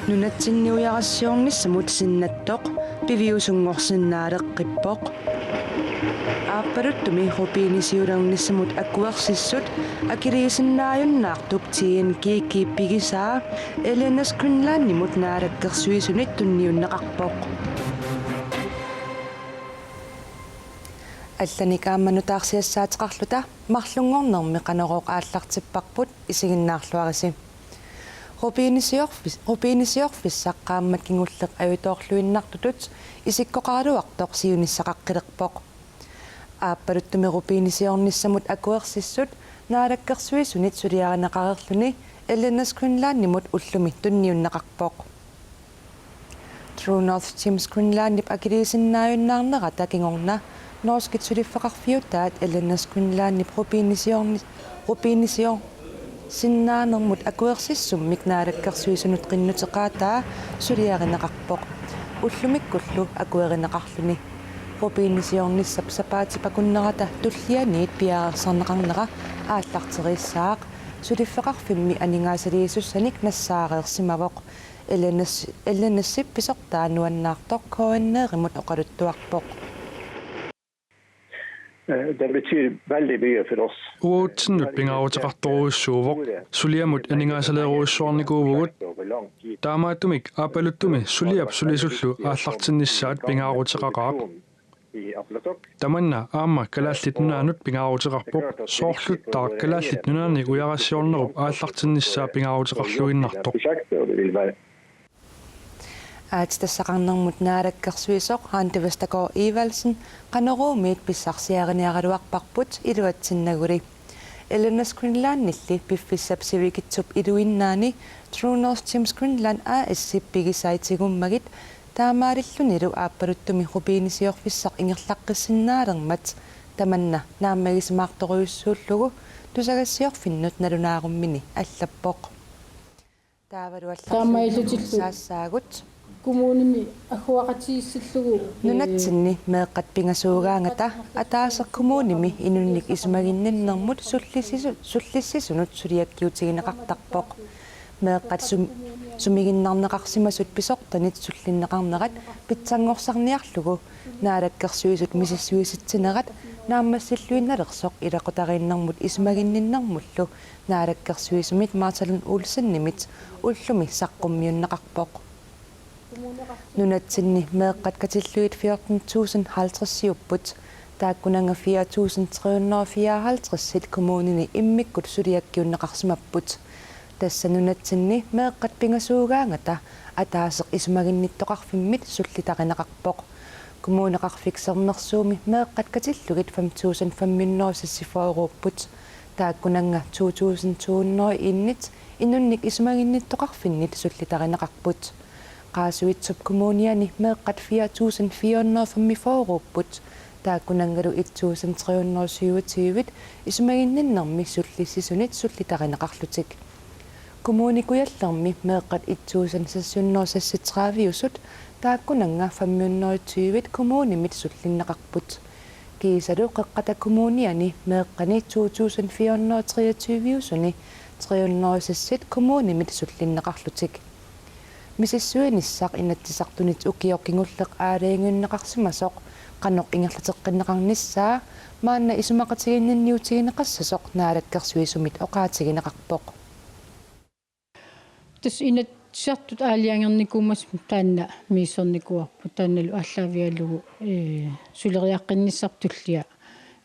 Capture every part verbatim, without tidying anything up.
Nunatsinni ujarassiornissamut sinnattoq piviusunngorsinnaaleqqippoq. Aappaluttumi rubinisiulernissamut akuersissut akiliisinnaajunnaartup T N G G pigisaa L N S Greenlandimut naalakkersuisunit tunniunneqarpoq. Allanik aamma nutaarsiassaateqarluta marlunngornermi Qanorooq aallartipparput, isiginnaarluarisi. Rubinisiorfis-, rubinisiorfissaq qaammat kingulleq ajutoorluinnartutut isikkoqaraluartoq siunissaqaqqilerpoq. Aappaluttumi rubinisiornissamut akuersissut naalakkersuisunit suliarineqareerluni L N S Greenlandimut ullumi tunniunneqarpoq. True North Gems Greenlandip akiliisinnaajunnaarnerata kingorna norskit suliffeqarfiutaat L N S Greenlandip rubinisiorni-, rubinisiorsinnaanermut akuersissummik naalakkersuisunut qinnuteqaataa suliarineqarpoq ullumikkullu akuerineqarluni. Rubinisiornissap sapaatip akunnerata tullianiit piareersarneqarnera aallarteriissaaq suliffeqarfimmi aningaasaliisussanik nassaareersimavoq. L N S, L N S-ip pisortaa nuannaartoq K N R-imut oqaluttuarpoq. Det betyr veldig mye for oss. Uatsinnut pingaaruteqartorujussuuvoq. Suliamut aningaasaleerujussuarnikuuvugut. Taamaattumik aappaluttumi suliap sulisullu aallartinnissaat pingaaruteqaqaaq. Tamanna aamma Kalaallit Nunaannut pingaaruteqarpoq, soorluttaaq Kalaallit Nunaanni ujarassiornerup aallartinnissaa pingaaruteqarluinnartoq. Aatsitassaqarnermut naalakkersuisoq Randi Vestergaard Evaldsen Qanoruumiit pissarsiariniaraluarparput iluatsinnaguli. L N S Greenlandilli piffissap sivikitsup iluinnaani True North Gems Greenland A S-ip pigisai tigummagit taamaalillunilu aappaluttumi rubinisiorfissaq ingerlaqqissinnaalermat tamanna naammagisimaartorujussuullugu tusagassiorfinnut nalunaarummini allappoq. Taavalu allarluinnarmut saassaagut. Kommunimi agguaqatigiissillugu, ee, nunatsinni meeqqat pingasuugaangata ataaseq kommunimi inunnik isumaginninnermut sullissisu-, sullissisunut suliakkiutigineqartarpoq. Meeqqat sum-, sumiginnarneqarsimasut pisortanit sullinneqarnerat pitsanngorsarniarlugu naalakkersuisut misissuisitsinerat naammassilluinnalersoq ilaqutariinnermut isumaginninnermullu naalakkersuisumit Martha Lund Olsenimit ullumi saqqummiunneqarpoq. Nunatsinni meeqqat katillugit fjorten tusind halvtredsiupput, taakkunannga fire tusind tre hundrede og fireoghalvtredsit kommunini immikkut suliakkiunneqarsimapput. Tassa nunatsinni meeqqat pingasuugaangata ataaseq isumaginnittoqarfimmit sullitarineqarpoq. Kommuneqarfik Sermersuumi meeqqat katillugit fem tusind fem hundrede og seksogfyrreupput. Taakkunannga to tusind to hundrede og enit inunnik isumaginnittoqarfinnit sullitarineqarput. Qaasuitsup Kommuniani meeqqat fire tusind fire hundrede og femogfyrreupput. Taakkunanngalu et tusind tre hundrede og syvogtyve isumaginninnermi sullissisunit sullitarineqarlutik. Kommune Kujallermi meeqqat et tusind seks hundrede og seksogtrediveusut, taakkunannga fem hundrede og tyve kommunimit sullinneqarput. Kiisalu Qeqqata Kommuniani meeqqani to tusind fire hundrede og treogtyveusuni tre hundrede og seksit kommunimit sullinneqarlutik. Misissuinissaq Inatsisartunit ukioq kingulleq aalajangiunneqarsimasoq qanoq ingerlateqqinneqarnissaa maanna isumaqatiginninniutigineqassasoq naalakkersuisumit oqaatigineqarpoq. Tassa Inatsisartut aalajangernikuummat taanna misissornikuuarput, taannalu aallaavigalugu, ee, suleriaqqinnissarput tullia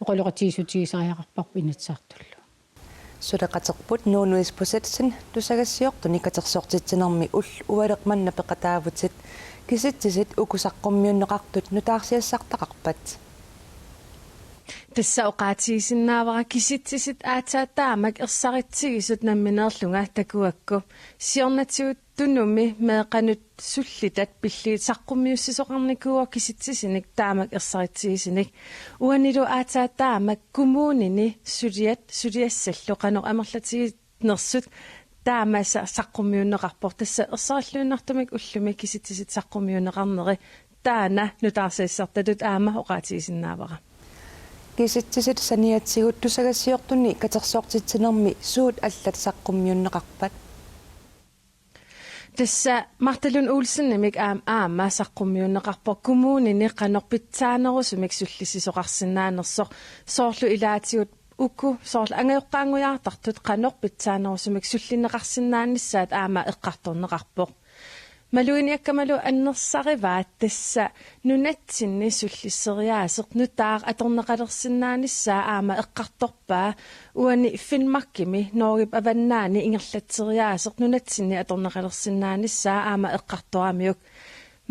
oqaloqatigiissutigisariaqarparput Inatsisartullu. Suleqaterput Nuunu Isbosethsen tusagassiortuni katersortitsinermi ulloq ualeq manna peqataavutit. Kisitsisit uku saqqummiunneqartut nutaarsiassartaqarpat? Tassa oqaatigisinnaavara kisitsisit aatsaat taamak ersaritsigisut nammineerlunga takuakku. Siornatigut Tunumi meeqqanut sullitat pillugit saqqummiussisoqarnikuuvoq kisitsisinik taamak ersaritsigusinik. Uanilu aatsaat taamak kommunini suliat suliassallu qanoq amerlatiginersut taama sa-, saqqummiunneqarpoq. Tassa ersarilluinnartumik ullumi kisitsisit saqqummiunneqarneri taanna nutaarsiassartatut aamma oqaatigisinnaavara. Kisitsisit saniatigut tusagassiortuni katersortitsinermi suut allat saqqummiunneqarpat? Tassa Martha Lund Olsenimik aam-, aamma saqqummiunneqarpoq kommunini qanoq pitsaanerusumik sullissisoqarsinnaanersoq, soorlu ilaatigut uku soorlu angajoqqaanngujaartartut qanoq pitsaanerusumik sullinneqarsinnaanissaat aamma eqqartorneqarpoq. Maluginiakkamalu annersarivaat tassa nunatsinni sullisseriaaseq nutaaq atorneqalersinnaanissaa aamma eqqartorpaa, uani Finnmarkimi Norgep avannaani ingerlatseriaaseq nunatsinni atorneqalersinnaanissaa aamma eqqartoramiuk.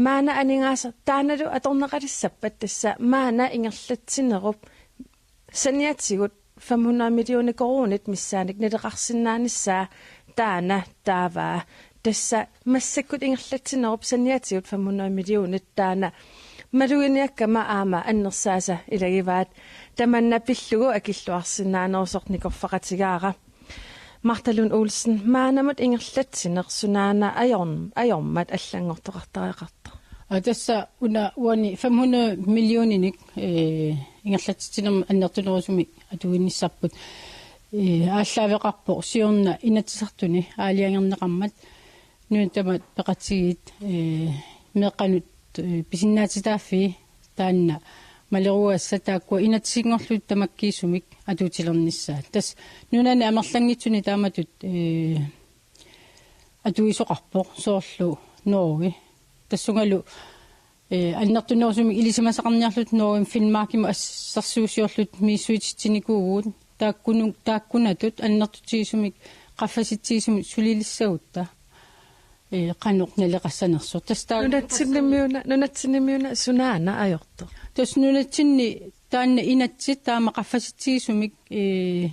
Maanna aningaasat taannalu atorneqalissappat tassa maanna ingerlatsinerup saniatigut fem hundrede millioner koruunit missaannik naleqarsinnaanissaa taanna taava. Tassa massakkut ingerlatsinerup saniatigut fem hundrede millionit taanna maluginiakkama aamma annersaasa ilagivaat. Tamanna pillugu akilluarsinnaanerusoq nikorfaqatigaara. Martha Lund Olsen, maannamut ingerlatsineq sunaana ajorn-, ajormat allanngortoqartariaqartoq? Aa, tassa una uani fem hundrede millioninik, eh, ingerlatsitsinermut annertunerusumik atuinnissarput. Eh, aallaaveqarpoq siorna Inatsisartuni aalajangerneqarmat nunat tamat peqatigiit, eh, meeqqanut, eh, pisinnaatitaaffii taanna malerugassat taakkua inatsisinngorlutik tamakkiisumik atuutilernissaat. Tassa nunani amerlanngitsuni taamatut, eh, atuisoqarpoq soorlu Norge. Tassungalu, eh, annertunerusumik ilisimasaqarniarluta Norgemi Finnmarkimut assersuusiorluta misissuititsinikuuvugut. Taakkunu-, taakkunatut annertutigisumik qaffasitsigisumik sulilissagutta, eh, qanoq naleqassanersoq. Tassa taa- Nunatsinnimmiuna, nunatsinnimmiuna sunaana ajortoq? Tassa nunatsinni taanna inatsit taama qaffasitsigisumik, eh,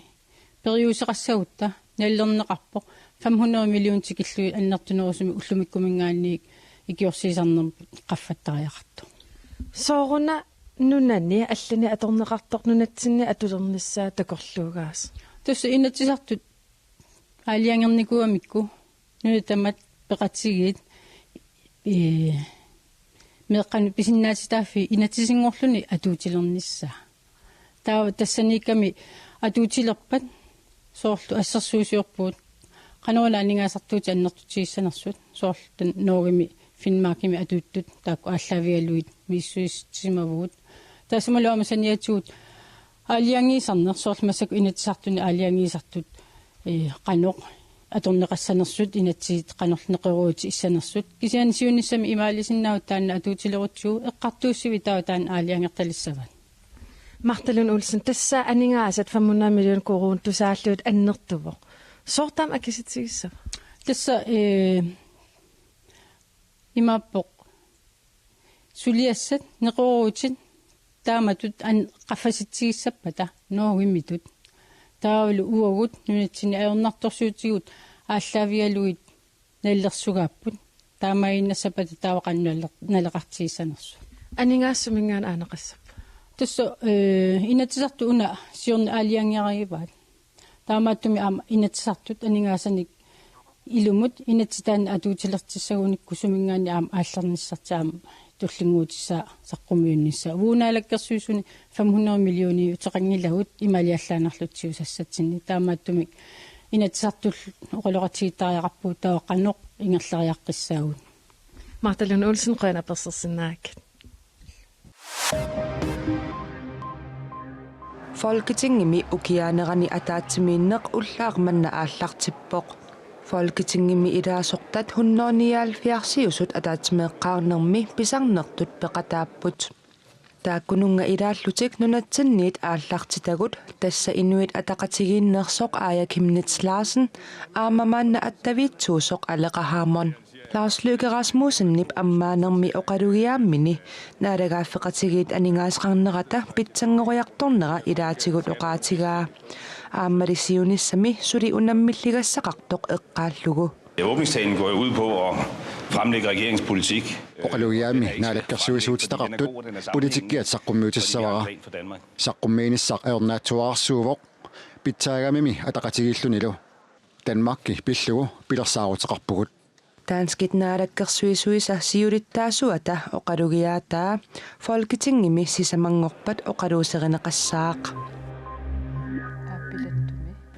periuseqassagutta nalilerneqarpoq. Fem hundrede millioner tikillugit annertunerusumik ullumikkumiingaanniit ikiorsiisarnermut qaffattariaqartoq. Sooruna nunani allani atorneqartoq nunatsinni atulernissaa takorluugaasoq? Tassa Inatsisartut aalajangernikuugamikku nunat tamat peqatigiit, ee, meeqqanut pisinnaatitaaffii inatsisinngorluni atuutilernissaa. Taava tassaniikkami atuutilerpat soorlu assersuusiorpugut qanoruna aningaasartuutit annertutigissanersut, soorlu taanna Norgemi Finnmarkimi atuuttut taakku aallaavigalugit misissuisitsisimavugut. Taassumalu aamma saniatigut aalajangiisarneq, soorlu massakkut Inatsisartuni aalajangiisartut, eh, qanoq atorneqassanersut, inatsit qanoq neqeroorutit issanersut. Kisianni siunissami imaalisinnaavoq taanna atuutilerutsigu, eqqartuussivik taava taanna aalajangertalissavaat. Martha Lund Olsen, tassa aningaasat fem hundrede millioner koruunit tusaallugit annertuvoq. Sooq taama akisigissava? Tassa, eh, imaappoq suliassat neqeroorutit taamatut an-, qaffasitsigissappata Norgemitut. Taavalu uagut nunatsinni ajornartorsiutigut aallaavigalugit nalilersugaapput. Taamaaginnassappata taava qanoq naler-, naleqartigissanersut. Aningaasat suminngaanniit aaneqassappat? Tassa, eh, Inatsisartut una siorna aalajangerivaat. Taamaattumik aamma Inatsisartut aningaasanik ilumut inatsit taanna atuutilertussagunikku suminngaanniit aamma aallernissartik aamma tullinnguutissaat saqqummiunnissaat. Uagut Naalakkersuisuni fem hundrede millioner uteqanngilagut imaaliallaannarluta siusassatsinni. Taamaattumik Inatsisartullu oqaloqatigiittariaqarpugut taava qanoq ingerlariaqqissaagut. Martha Lund Olsen, qujanaq apersorsinnaagakkit. Folketingimi ukiaanerani ataatsimiinneq ullaaq manna aallartippoq. Folketingimi ilaasortat hundrede nioghalvfjerdsiusut ataatsimeeqqaarnermi pisarnertut peqataapput. Taakkununnga ilaallutik nunatsinniit aallartitagut, tassa Inuit Ataqatigiinneersoq Aaja Chemnitz Larsen aamma maanna attaviitsuusoq Aleqa Hammond. Lars Løkke Rasmussenip ammaanermi oqalugiaammini naalagaaffeqatigiit aningaasaqarnerata pitsanngoriartornera ilaatigut oqaatigaa. Aammali siunissami suli unammilligassaqartoq eqqaallugu. Åbningstalen går jo ud på at fremlægge regeringens politik. Oqalugiaammi naalakkersuisuutitaqartut politikkiat saqqummiutissavara. Saqqummiinissaq ajornaatsuararsuuvoq. Pitsaagamimi ataqatigiillunilu. Danmarki pillugu pilersaaruteqarpugut. Danskit naalakkersuisuisa siulittaasuata oqalugiaataa Folketingimi sisamanngorpat oqaluuserineqassaaq. Aapilattumi.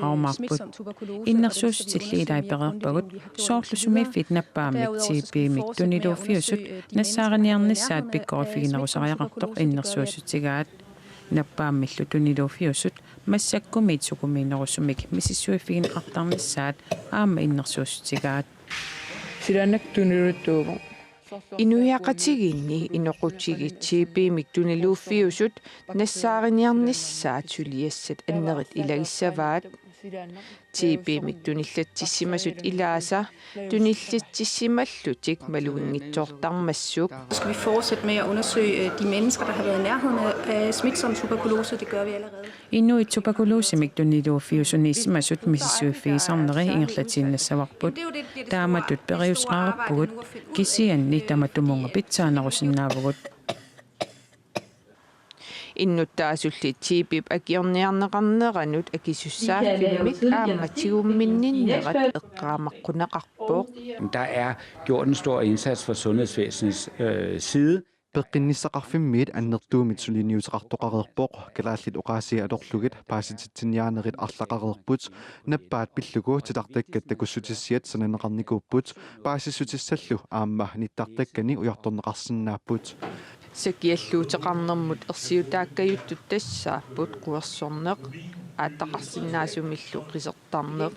aallarteqqarumaarput. Innersuussutilli ilai pereerpagut, soorlu sumiiffiit nappaammik T B-mik tuniluuffiusut nassaariniarnissaat pikkoriffiginerusariaqartoq innersuussutigaat. Nappaammillu tuniluuffiusut massakkumiit sukumiinerusumik misissuiffigineqartarnissaat aamma innersuussutigaat. Silaannakkut tuniluuttuuvoq. Inuiaqatigiinni inoqutigiit T B-mik tuniluuffiusut nassaariniarnissaat suliassat annerit ilagissavaat. T B-mik tunillatsissimasut ilaasa tunillatsissimallutik maluginngitsoortarmassuk. Så skal vi fortsætte med at undersøge øh, de mennesker, der har været i nærheden af, af smitsom tuberkulose. Det gør vi allerede. Inuit tuberkulosemik tuniluuffiusuniissimasut misissuiffigisarneri ingerlatiinnassavarput. Taamatut periuseqarpugut, kisianni tamatumunnga pitsaanerusinnaavugut. Innuttaasulli T B-p akiorniarneqarneranut akisussaaffimmik aamma tigumminninnerat eqqaamaqquneqarpoq. Der er gjort en stor indsats fra sundhedsvæsenets øh, side. Peqqinnissaqarfimmiit annertuumik suliniuteqartoqareerpoq, kalaallit oqaasii atorlugit paasititsiniaanerit arlaqareerput, nappaat pillugu titartakkat takussutissiat sananeqarnikuupput, paasissutissallu aamma nittartakkani ujartorneqarsinnaapput. Sakialluuteqarnermut ersiutaakkajuttut tassaapput quersorneq, aattaqarsinnaasumillu qisertarneq.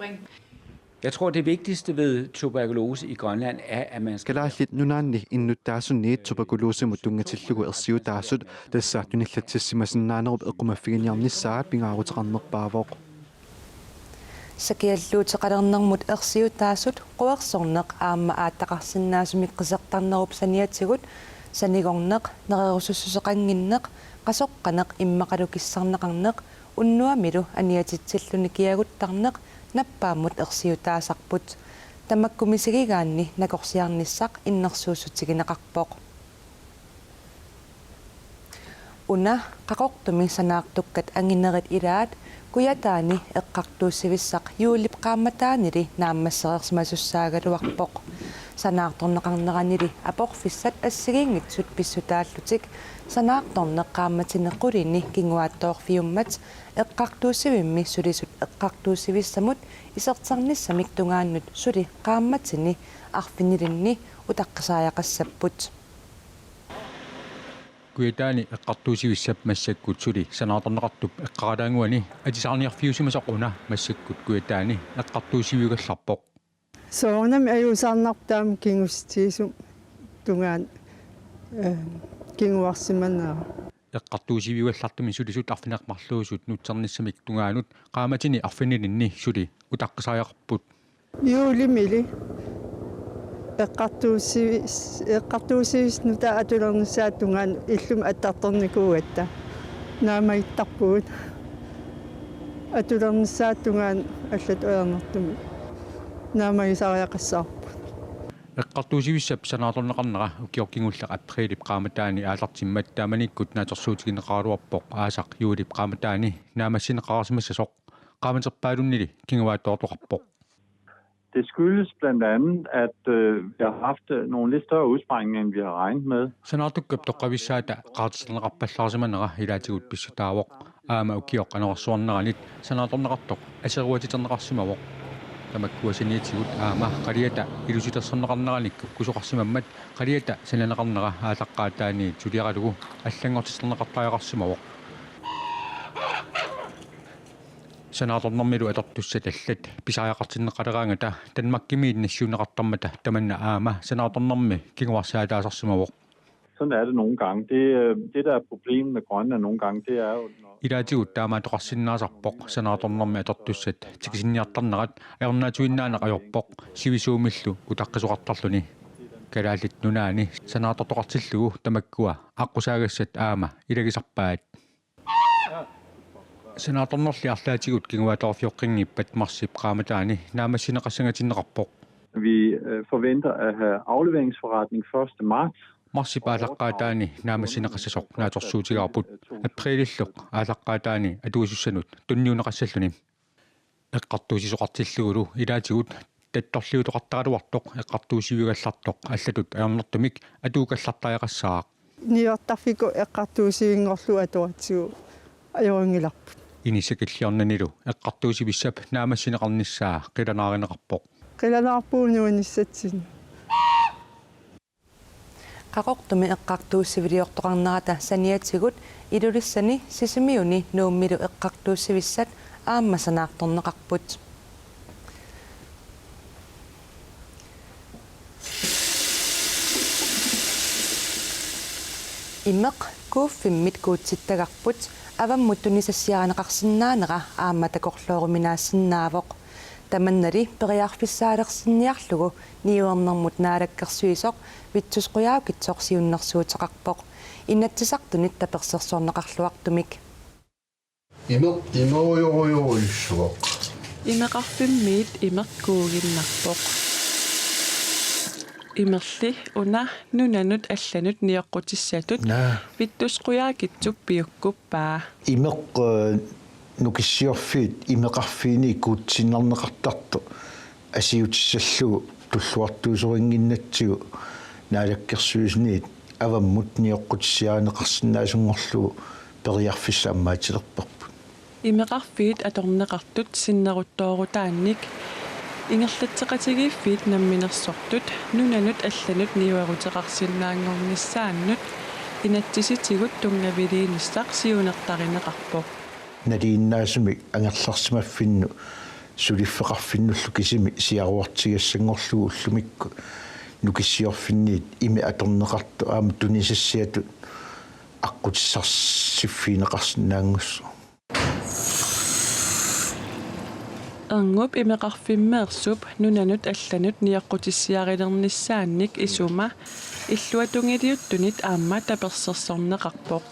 Jeg tror, det vigtigste ved tuberkulose i Grønland er, at man skal... Kalaallit Nunaanni innuttaasunniit tuberkulosemut tunngatillugu ersiutaasut tassa tunillatsissimasinnaanerup eqqumaffiginiarnissaa pingaaruteqarnerpaavoq. Sakialluuteqalernermut ersiutaasut quersorneq aamma aattaqarsinnaasumik qisertarnerup saniatigut sanigorneq, nererusussuseqannginneq, qasoqqaneq immaqalu kissarneqarneq unnuamilu aniatitsilluni kiaguttarneq nappaammut ersiutaasarput. Tamakku misigigaanni nakorsiarnissaq innersuussutigineqarpoq. Una Qaqortumi sanaartukkat anginerit ilaat Kujataani eqqartuussivissaq juulip qaammataanili naammassereersimasussaagaluarpoq. Sanaartorneqarneranili aporfissat assigiinngitsut pissutaallutik sanaartorneq qaammatini qulini kinguaattoorfiummat eqqartuussivimmi sulisut eqqartuussivissamut iserternissamik tungaanut suli qaammatini arfinilinni utaqqisariaqassapput. Kujataani eqqartuussivissap massakkut suli sanaartorneqartup eqqaralaannguani atisaarniarfiusimasoq una massakkut Kujataani eqqartuussiviugallarpoq. Soorunami ajuusaarnarpoq taama kingussutigisumik tungaanut, eh, kinguarsimanera. Eqqartuussiviugallartumi sulisut arfineq-marluusut nutsernissamik tungaanut qaammatini arfinilinni suli utaqqisariaqarput. Juulimili eqqartuussivis-, eqqartuussivissap nutaaq atulernissaata tungaanut illumut attartornikuugatta. Naamagittarpugut. Atulernissaata tungaanut allatut ajornartumik naamagisariaqassavarput. Eqqartuussivissap sanaartorneqarnera ukioq kingulleq aprilip qaammataani aallartimmat taamanikkut naatsorsuutigineqaraluarpoq aasaq juulip qaammataani naammassineqarsimassasoq. Qaammaterpaalunnili kinguaattoortoqarpoq. Det skyldes blandt andet, at øh, vi har haft øh, nogle lidt større udsprængninger, end vi har regnet med. Sanaartukkap toqqavissaata qaartiterneqarpallarsimanera ilaatigut pissutaavoq. Aamma ukioq anorersuarneranit sanaartorneqartoq aseruatiterneqarsimavoq. Tamakkua saniatigut aamma qaliata ilusilersorneqarneranit kukkusoqarsimammat qaliata sananeqarnera aallaqqaataaniit suliaralugu allanngortiterneqartariaqarsimavoq. Sanaartornermilu atortussat allat pisariaqartinneqaleraangata Danmarkimiit nassiunneqartarmata tamanna aamma sanaartornermi kinguarsaataasarsimavoq. Sådan er det nogle gange. Det, øh, det, der er problemet med Grønland nogle gange, det er jo, når... Ilaatigut taamaattoqarsinnaasarpoq sanaartornermi atortussat tikisinniartarnerat ajornaatsuinnaaneq ajorpoq sivisuumillu utaqqisoqartarluni. Kalaallit Nunaanni sanaartortoqartillugu tamakkua aqqusaagassat aamma ilagisarpaat. Sanaartornerli arlaatigut kinguaattoorfioqqinngippata marsip qaammataani naammassineqassangatinneqarpoq. Vi øh, forventer at have afleveringsforretning første marts. Marsip aallaqqaataani naammassineqassasoq naatsorsuutigaarput aprilillu aallaqqaataani atuisussanut tunniunneqassalluni. Eqqartuussisoqartillugulu ilaatigut tattorliutoqartaraluartoq eqqartuussiviugallartoq allatut ajornartumik atuukallartariaqassaaq. Niuertarfikkut eqqartuussivinngorlugu atoratsigu ajorinngilarput. Inissakilliornanilu eqqartuussivissap naammassineqarnissaa qilanaarineqarpoq. Qilanaarpugut nuunnissatsinni. Qaqortumi eqqartuussiviliortoqarnerata saniatigut Ilulissani, Sisimiuni Nuummilu eqqartuussivissat aamma sanaartorneqarput. Imeq kuuffimmit kuutsittagarput avammut tunisassiarineqarsinnaanera aamma takorlooruminaassinnaavoq. Tamannali periarfissaalersinniarlugu niuernermut naalakkersuisoq Vittus Qujaukitsoq siunnersuuteqarpoq Inatsisartunit tapersersorneqarluartumik. Imeq imerujorujorujussuaq. Imeqarfimmiit imeq kuuginnarpoq. Imerli una nunanut allanut nioqqutissatut Vittus Qujaukitsup piukkuppaa. Imeq, eh, Nukissiorfiit imeqarfiini kuutsiinnarneqartartoq asiutissallugu tulluartuusorinnginnatsigu Naalakkersuisuniit avammut nioqqutissiarineqarsinnaasunngorlugu periarfissaq ammaatilerparput. Imeqarfiit atorneqartut sinneruttoorutaannik ingerlatseqatigiiffiit namminersortut nunanut allanut niueruteqarsinnaanngornissaannut inatsisitigut tunngaviliinissaq siunertarineqarpoq. Nalinginnaasumik angerlarsimaffinnut suliffeqarfinnullu kisimi siaruartigassanngorlugu ullumikkut Nukissiorfinniit imeq atorneqartoq aamma tunisassiatut aqqutissarsiffigineqarsinnaanngussaaq. Erngup imeqarfimmeersup nunanut allanut nioqqutissiarilernissaannik isuma illuatungiliuttunit aamma tapersersorneqarpoq.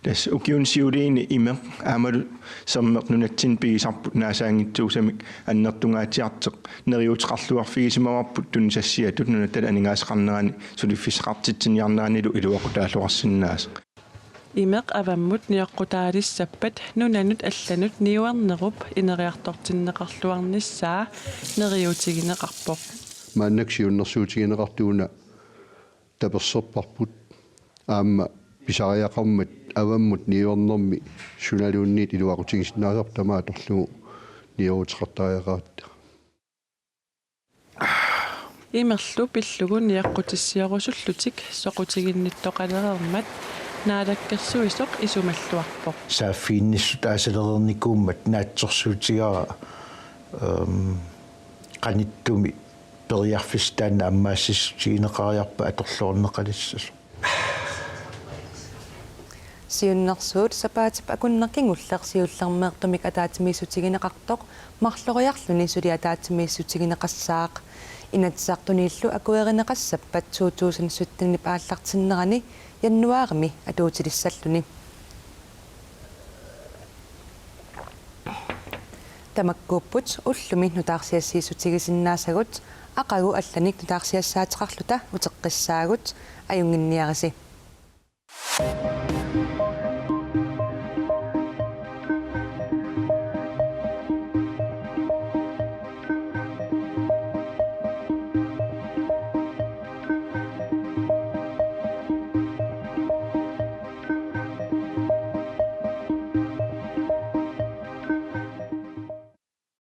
Tassa ukiuni siuliini imeq aammalu sermeq nunatsinni pigisarput naasaanngitsuusamik annertungaatsiartoq neriuuteqarluarfigisimavarput tunisassiatut nunatta aningaasaqarnerani suliffissaqartitsiniarneranilu iluaqutaalluarsinnaasoq. Imeq avammut nioqqutaalissappat nunanut allanut niuernerup ineriartortinneqarluarnissaa neriuutigineqarpoq. Maannakkut siunnersuutigineqartoq una taperserparput aamma pisariaqarmat avammut niuernermi sunaluunniit iluaqutigisinnaasarput tamaat atorlugu niueruteqartariaqaratta. Imerlu pillugu nioqqutissiorussullutik soqutiginnittoqalereermat Naalakkersuisoq isumalluarpoq. Saaffiginnissut aasalereernikuummat naatsorsuutigaara, ehm, qanittumi periarfissat taanna ammaassissutigineqariarpat atorluarneqalissasoq. Siunnersuut sapaatip akunneq kingulleq siullermeertumik ataatsimiissutigineqartoq marloriarluni suli ataatsimiissutigineqassaaq. Inatsisartuniillu akuerineqassappat to tusind syttenip aallartinnerani januaarimi atuutilissalluni. Tamakkuupput ullumi nutaarsiassiissutigisinnaasagut, aqagu allanik nutaarsiassaateqarluta uteqqissaagut, ajunnginniarisi.